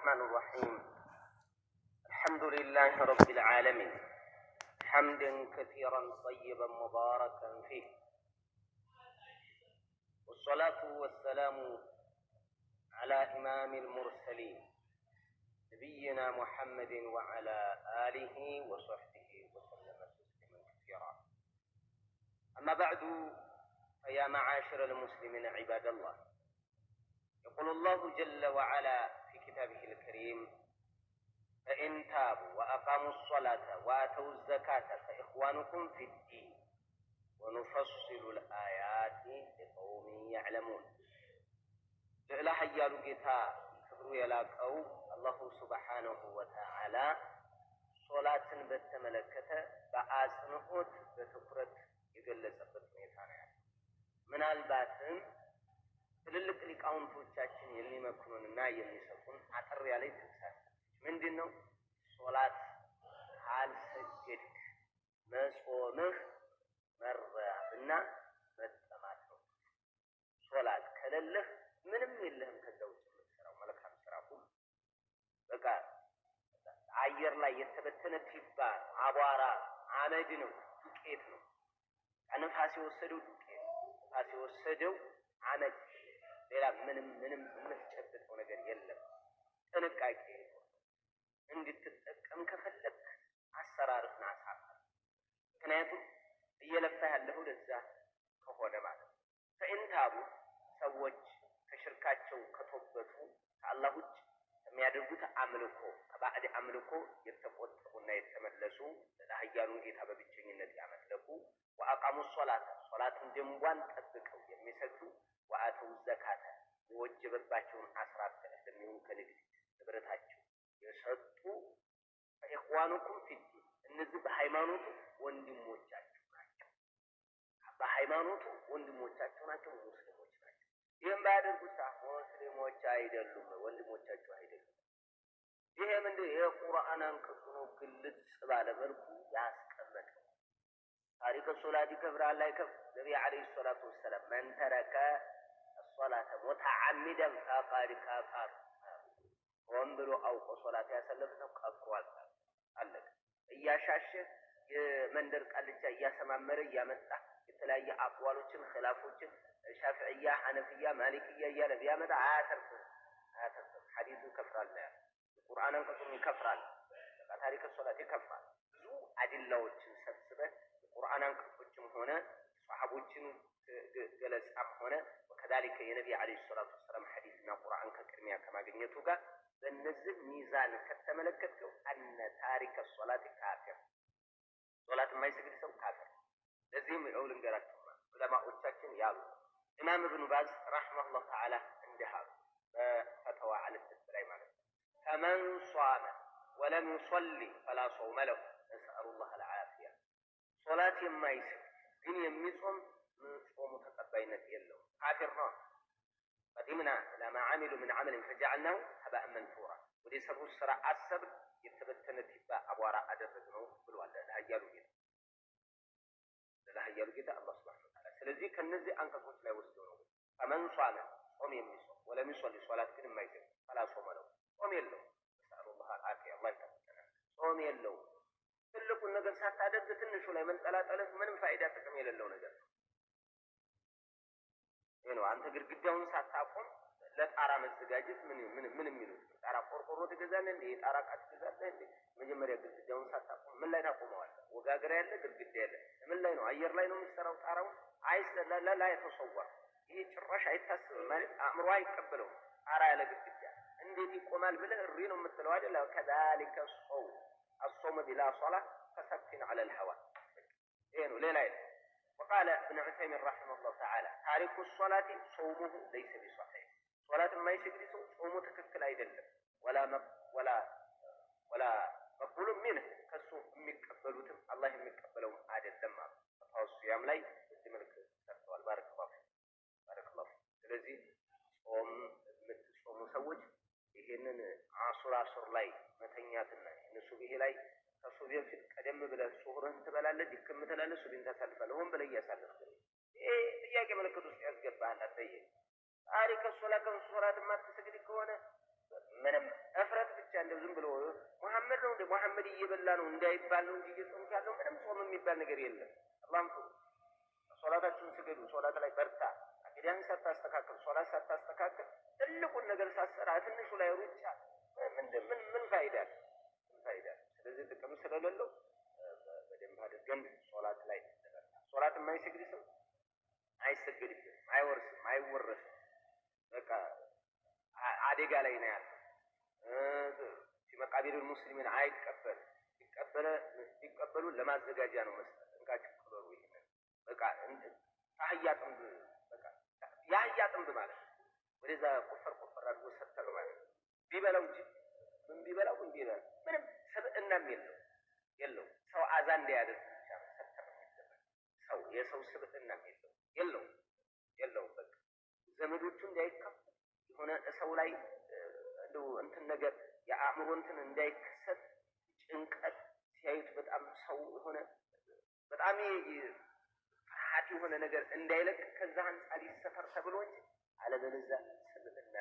الرحمن الرحيم. الحمد لله رب العالمين، حمدا كثيرا طيبا مباركا فيه، والصلاة والسلام على إمام المرسلين نبينا محمد وعلى آله وصحبه وسلم تسليما كثيرا. أما بعد، فيا معاشر المسلمين عباد الله، يقول الله جل وعلا في كتابه الكريم: فإن تابوا وأقاموا الصلاة وآتوا الزكاة فإخوانكم في الدين ونفصل الآيات لقوم يعلمون። ልዕለ ኃያሉ ጌታ ክብሩ የላቀው الله سبحانه وتعالى ሶላትን በተመለከተ በአጽንኦት በትኩረት የገለጸበት ሁኔታ ነው ያለው። ምናልባትም ትልልቅ ሊቃውንቶቻችን የሚመክሩንና የሚሰጡን አጠር ያለ ተግሳጽ ምንድን ነው? ሶላት ካልሰገድክ መጾምህ መራብና መጠማት ነው። ሶላት ከሌለህ ምንም የለህም። ከዛ ውጭ የምትሰራው መልካም ስራ ሁሉ በቃ አየር ላይ የተበተነ ቲባ፣ አቧራ፣ አመድ ነው፣ ዱቄት ነው። ነፋስ የወሰደው ዱቄት፣ ነፋስ የወሰደው አመድ፣ ሌላ ምንም ምንም የምትጨብጠው ነገር የለም። ጥንቃቄ እንድትጠቀም ከፈለግ አሰራርህን አሳምር። ምክንያቱም እየለፋ ያለኸው ለዛ ከሆነ ማለት ነው። فإن تابوا ሰዎች ከሽርካቸው ከተወበቱ፣ ከአላህ ውጭ ከሚያደርጉት አምልኮ፣ ከባዕድ አምልኮ የተቆጠቡና የተመለሱ፣ ለኃያሉን ጌታ በብቸኝነት ያመለኩ፣ وأقاموا الصلاة ሶላትን ደንቧን ጠብቀው የሚሰግዱ፣ وآتوا الزكاة የወጀበባቸውን አስራት ከእህልም ከንግድ ንብረታቸው የሰጡ፣ فإخوانكم في الدين እነዚህ በሃይማኖቱ ወንድሞቻችሁ ናቸው። በሃይማኖቱ ወንድሞቻቸው ናቸው፣ ሙስሊሞች ናቸው። ይህም ባያደርጉት ሙስሊሞች አይደሉም፣ ወንድሞቻችሁ አይደሉም። ይሄ ምንድን የቁርአን አንቀጹ ነው፣ ግልጽ ባለ መልኩ ያስቀመጠው። تارك الصلاة ይከፍራል አይከፍር? ነቢ عليه الصلاة والسلام من ترك الصلاة متعمدا فقد كفر። ሆን ብሎ አውቆ ሶላት ያሰለፈ ሰው ከፍሯል። አለቀ። እያሻሸ የመንደር ቃልቻ እያሰማመረ እያመጣ የተለያየ አቅዋሎችን፣ ኺላፎችን ሻፍዕያ፣ ሐነፍያ፣ ማሊክያ እያለ ቢያመጣ አያተርፍም፣ አያተርፍም። ሐዲሱ ይከፍራል ነው ያለው። የቁርአን አንቀጹም ይከፍራል። በቃ تارك الصلاة ይከፍራል። ብዙ አዲላዎችን ሰብስበህ የቁርአን አንቀጾችም ሆነ ሰሐቦችን ገለጻም ሆነ وكذلك የነቢ عليه الصلاة والسلام ሐዲስና ቁርአን ከቅድሚያ ከማግኘቱ ጋር በእነዚህ ሚዛን ከተመለከትከው أن تارك الصلاة كافر፣ ሶላት የማይሰግድ ሰው ካፊር። ለዚህም ይኸው ልንገራችሁ ዑለማዎቻችን ያሉ ኢማም እብኑ ባዝ رحمه الله تعالى እንዲህ አሉ፣ በፈተዋ አልስት ላይ ማለት ነው። فمن صام ولم يصل فلا صوم له، نسأل الله العافية። ሶላት የማይሰግድ ግን የሚጾም ጾሙ ተቀባይነት የለውም፣ ካፊር ነው። قدمنا إلى ما عملوا من عمل فجعلناه هباء منثورا ወደ የሰሩት ስራ አሰብን፣ የተበተነ ቲባ አቧራ አደረግነው ብሏል ለኃያሉ ጌታ፣ ለኃያሉ ጌታ አላህ سبحانه وتعالى። ስለዚህ ከነዚህ አንቀጾች ላይ ወስደው ነው فمن صام ጾም የሚጾም ولم يصل ሶላት ግን የማይሰግድ فلا صوم له ጾም የለውም። نسأل الله العافية፣ አላህ ይጠብቀናል። ጾም የለውም። ትልቁን ነገር ሳታደርግ ትንሹ ላይ መንጠላጠልህ ምንም ፋይዳ ጥቅም የሌለው ነገር ነው። ይሄ ነው። አንተ ግድግዳውን ሳታቆም ለጣራ መዘጋጀት ምን ምን ምን የሚሉት ጣራ ቆርቆሮ ትገዛለህ እንዴ? የጣራ ዕቃ ትገዛለህ እንዴ? መጀመሪያ ግድግዳውን ሳታቆም ምን ላይ ታቆመዋለህ? ወጋገራ ያለ ግድግዳ ያለ ምን ላይ ነው? አየር ላይ ነው የሚሰራው ጣራውን? አይስ لا يتصور። ይሄ ጭራሽ አይታሰብም ማለት አእምሮ አይቀበለውም። ጣራ ያለ ግድግዳ እንዴት ይቆማል ብለህ እሪ ነው የምትለው አይደል? كذلك الصوم، الصوم بلا صلاة كسقف على الهواء። ይሄ ነው፣ ሌላ የለም። وقال ابن عثيمين رحمه الله تعالى تارك الصلاة صومه ليس بصحيح። ሶላት የማይሰግድ ሰው ጾሙ ትክክል አይደለም። ولا مقبول منه ከሱ የሚቀበሉትም አላህ የሚቀበለውም አይደለም አሉ። ፈተዋ ላይ በዚህ መልክ ሰርተዋል። بارك الله بارك الله። ስለዚህ ጾም የምትጾሙ ሰዎች ይሄንን አሱር አሱር ላይ መተኛትና ይህን ሱብሂ ላይ ከሱብሂ በፊት ቀደም ብለህ ሱሁርህን ትበላለህ፣ ድክም ትላለህ፣ ሱብሂን ታሳልፋለህ። ሆን ብለህ እያሳለፍክ ይሄ ጥያቄ ምልክት ውስጥ ያስገባሃል። አትጠይቅ። تارك الصلاة ሶላት የማትሰግድ ከሆነ ምንም እፍረት ነው እንደ መሐመድ እየበላ ነው እንዳይባል ነው እንጂ እየጾምክ ያለው ምንም ጾም የሚባል ነገር የለም። አላህን ፍሩ። ሶላታችሁን ስገዱ። ሶላት ላይ በርታ። አቂዳህን ሳታስተካክል፣ ሶላት ሳታስተካክል፣ ትልቁን ነገር ሳትሰራ ትንሹ ላይ ሩጫ ምን ምን ምን ፋይዳ አለ? ምን ፋይዳ አለ? ስለዚህ ጥቅም ስለሌለው በደንብ አድርገን ሶላት ላይ እንበርታ። ሶላት የማይሰግድ ሰው አይሰገድበትም፣ አይወርስም፣ አይወረስም። በቃ አደጋ ላይ ነው ያለው። في مقابر المسلمين አይቀበል ቢቀበለ ቢቀበሉ ለማዘጋጃ ነው መስጠት። እንካችሁ ቅበሩ። ይሄንን በቃ አህያ ጥንብ፣ በቃ የአህያ ጥንብ ማለት ነው። ወደዛ ቆፈር ቆፈር አድርጎ ሰተረው ማለት ነው። ቢበላው እንጂ ምን ቢበላው ምን ቢበላ ምንም ስብዕናም የለው። ሰው አዛ እንዳያደርግ ብቻ ነው ሰተር የሚደረግ። ሰው የሰው ስብዕናም የለው። በቃ ዘመዶቹ እንዳይከፉ፣ የሆነ ሰው ላይ እንደው እንትን ነገር የአእምሮ እንትን እንዳይከሰት፣ ጭንቀት ሲያዩት በጣም ሰው የሆነ በጣም ፍርሃት የሆነ ነገር እንዳይለቅ ከዛ አንጻር ይሰፈር ተብሎ እንጂ አለበለዚያ ስብዕና